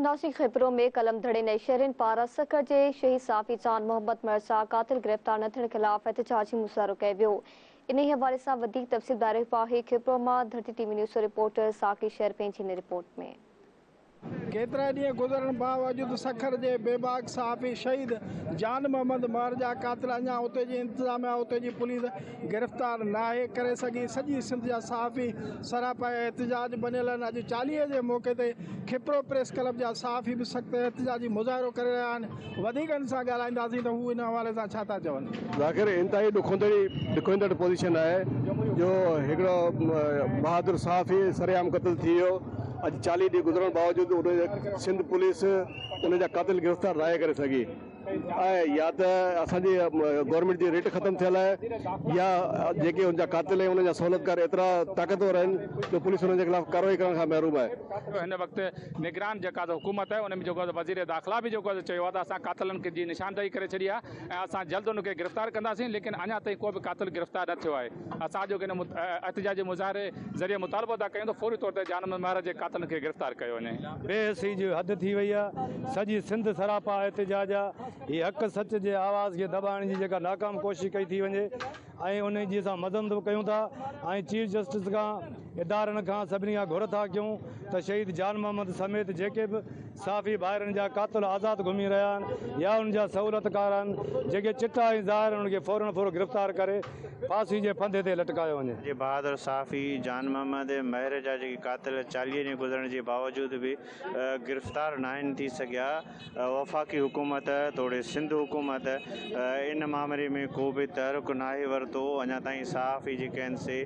ناسي خبرو ۾ قلم ڌڻين ۽ شهرين پاران سکر جي شهيد صحافي جان محمد مهر سان قاتل گرفتار نه ٿيڻ خلاف احتجاجي مظاهرو ڪيو ويو. انهي حوالي سان وڌيڪ تفصيل ٻڌائي رهيو آهي خبرو مان ڌرتي ٽي وي نيوز جو رپورٽر ساقي شهر پنهنجي هن رپورٽ ۾. ڪيترائي ڏينهن گذرڻ باوجود سکر جي بيباڪ صحافي شهيد جان محمد مهر جا قاتل اڃا اتي جي انتظاميا اتي جي پوليس گرفتار ناهي ڪري سگهي. سڄي سنڌ جا صحافي سراپا احتجاج بنيل آهن. اڄ 40 جي موقعي تي کپرو پريس ڪلب جا صحافي به سخت احتجاجي مظاهرو ڪري رهيا آهن. وڌيڪ ان سان ڳالهائينداسين ته هو ان حوالي سان ڇا ٿا چون. ظاهر انتهائي ڏکوئيندڙ پوزيشن آهي جو هڪڙو بهادر صحافي سرعام قتل ٿي ويو. اڄ 40 ڏينهن گذرڻ باوجود ان سنڌ پوليس ان جا قاتل گرفتار ناهي ڪري سگهي ۽ يا ته اسان جي گورنمينٽ جي ريٽ ختم ٿيل آهي يا جيڪي ان جا قاتل ۽ انهن جا سهولتڪار ايترا طاقتور آهن جو پوليس انهن جي خلاف ڪارروائي ڪرڻ کان محروم آهي. هن وقت نگران جيڪا حڪومت آهي ان ۾ جيڪو وزير داخلا به جيڪو چيو آهي ته اسان قاتلن جي نشاندهي ڪري ڇڏي آهي ۽ اسان جلد ان کي گرفتار ڪنداسين ليڪن اڃا تائين ڪو به قاتل گرفتار نه ٿيو آهي. اسان اڄوڪي هن احتجاجي مظاهري ذريعي مطالبو ٿا ڪيون ته فوري طور تي جان محمد مهر جي قاتلن کي گرفتار ڪيو وڃي. بي حسي جي حد ٿي وئي آ، سڄي سنڌ سراپا احتجاج آ، هي حق سچ جي آواز کي دٻائڻ جي جيڪا ناڪام ڪوشش ڪئي ٿي وڃي ۽ انهي جي اسان مذمت به ڪيون ٿا ۽ چيف جسٽس کان ادارن کان سڀني کان گهر ٿا ڪيون ته شهيد جان محمد سميت جيڪي به صحافي ڀائرن جا قاتل آزاد گهمي رهيا آهن يا انهن جا سهولتڪار آهن جيڪي چٽا ۽ ظاهر آهن انهن کي فورن فور گرفتار ڪري ڦاسي جي ڦندي تي لٽڪايو وڃي. جي بهادر صحافي جان محمد مهر جا جيڪي قاتل 40 ڏينهن گذرڻ جي باوجود به گرفتار ناهن ٿي سگهيا، وفاقي حڪومت توڙي سنڌ حڪومت ان مامري ۾ ڪو به تحرڪ ناهي ورتو، اڃا تائين صحافي جيڪي آهن سي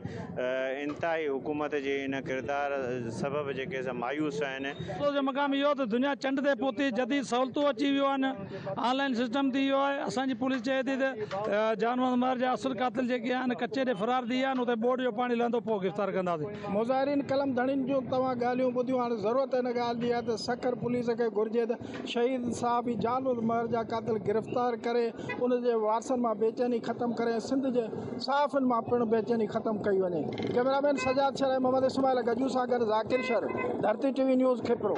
انتهائي حڪومت جي ان ڪردار سبب جيڪي سي مايوس آهن. افسوس جو مقام اهو ته دنيا چنڊ تي پهتي، جديد سهولتون اچي ويون آهن، آن لائن سسٽم ٿي ويو آهي، اسان جي پوليس چئي ٿي ته جان محمد مهر جا اصل قاتل جيڪي آهن ڪچي ڏي فرار ٿي ويا آهن، اتي ٻوڏ جو پاڻي لهندو پوء گرفتار ڪنداسين. مظاهرين قلم ڌڻين جون توهان ڳالهيون ٻڌيون هاڻ ضرورت ان ڳالهه جي آهي ته سکر پوليس کي گهرجي ته شهيد صحافي جان محمد مهر جا قاتل گرفتار ڪري ان جي وارثن مان بيچيني ختم ڪري ۽ سنڌ جي صحافين مان پڻ بيچيني ختم ڪئي وڃي. ڪئميرا مين سجاد شر ۽ محمد اسماعيل گجو سان گڏ Zakir Shar, Dharti T V news Khipro.